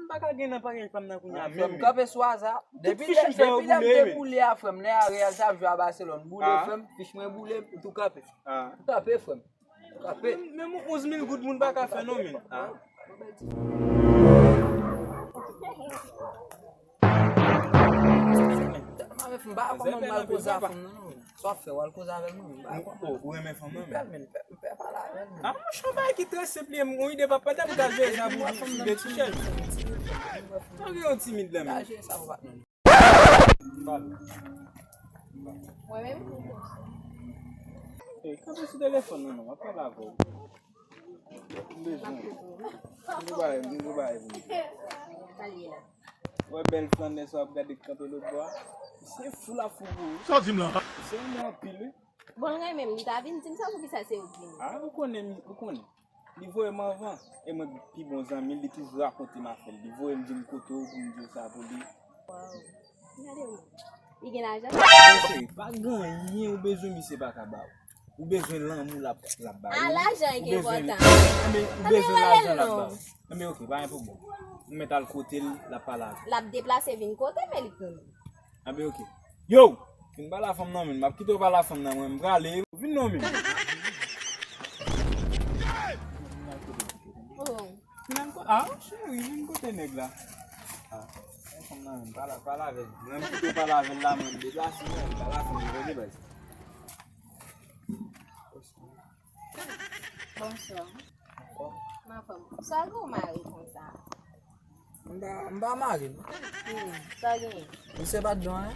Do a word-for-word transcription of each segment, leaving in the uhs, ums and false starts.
M pa ka gen nan pakèt pa m nan kounye a menm. Frè m kanpe sou aza. Depi lè, depi lè m te boule a, frè m, lè a Real t ap jwe a Barcelone, boule, frè m, fich mwen boule, m tou kanpe. Tou kanpe, frè m. Tou kanpe. Menm, menm yon onz mil goud moun pa ka fè non, men. Ah. Mwen menm, m pa konn mwen al koze a fanm nan, non. Sa w ap fè, w al koze avè l, non. Ou renmen fanm nan, men? M pè, m pè pale avè l, men. Ah, monchè, yon bagay ki trè senp, li, yon ide pa pandan m ka jwe sa pou, pou de ti chèz. Ou gen yon timid la, men. Mwen menm? Ey, kanpe sou telefòn nan, non, m ap pale avè w. M bezwen w. M gen bagay, m gen bagay pou m di w. Wè bèl flannè sa w ap gade k kanpe lòt bò a? Misye fou la fou pou ou. Sa w di m la? Misye renmen anpil, wi. Bon, l renmen m, li ta vin di m sa, poukisa se ou k vini? Ah, ou konnen, ou konnen. Li voye m anvan, e mwen pi bon zanmi l, li toujou rakonte m afè l. Li voye m di m kote w pou m di w sa pou li. Waw. Gade w. Li gen lajan? Monchè, pa gen anyen ou bezwen, misye pa ka ba w. Ou bezwen lanmou, l ap, l ap ba ou. Ah, lajan ki enpòtan. Anben, ou bezwen lajan, l ap ba w. Anben, oke, pa gen pwoblèm. Ou mèt al kote l, l ap pale avè w. L ap deplase vin kote m, e li konnen. Anben, oke. Yo! Vin pale a fanm nan, men. M ap kite w pale a fanm nan, mwen. M prale. Vin non, men. Oh. Vin ko-, ah, cheri, vin kote nèg la. Ah, fanm nan, men. Pale, pale avè l. Mwen, m kite w pale avè l la, mwen. M deplase, mwen. Pale a fanm nan, kote baz. Bonswa. Anfòm. Sa gen w mare konsa? M pa, m pa mare, non. Hmm, sa genyen? Misye pa t bon, en?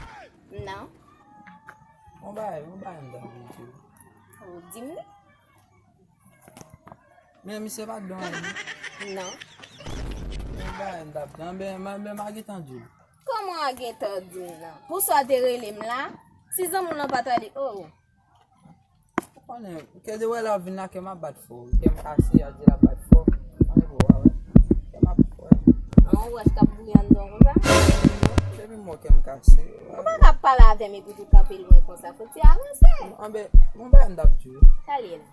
Non. Yon bagay, yon bagay m ta vle di w. Ou di m li? Men misye pa t bon, en, non. Non. Yon bagay m ta vle di w. Anben, m, anben, m a gentan di w. Kòman w a gentan di m nan? Pou sa w te rele m la? Si zanmi w lan pa t ale, oh. Ou konnen, kè de wè la vin la, kè m ap bat fò. Kè m kase, a di l ap bat fò. Mwen pou wè, wè. Kè m ap fò. An, yon wòch k ap bouyi anndan w konsa? Depi m wè kè m kase. Ou pa ka pale avè m epi tou kanpe lwen konsa. Fò w ti avanse. Anben, yon bagay m t ap di w. Sa l ye la?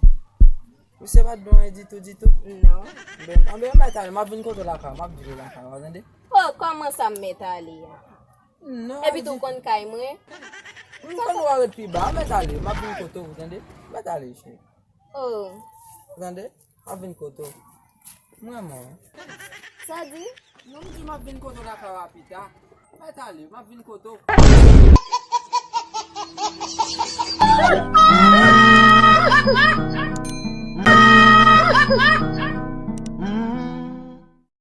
Misye pa t bon ditou, ditou. Non. Anben, anben, anben, talè, m ap vin kote w lakay ou, m ap di w lakay ou, tande? Oh, kòman sa m mèt ale a? Non, epi tou, ou konn kay mwen? M konn ou a ret pi ba, mèt ale, m ap vin kote w, tande? Mèt ale, cheri. Oh. Tande? M ap vin kote w. M renmen w. Sa di? Non, m di m ap vin kote w lakay ou a pita. Mèt ale, m ap vin kote w.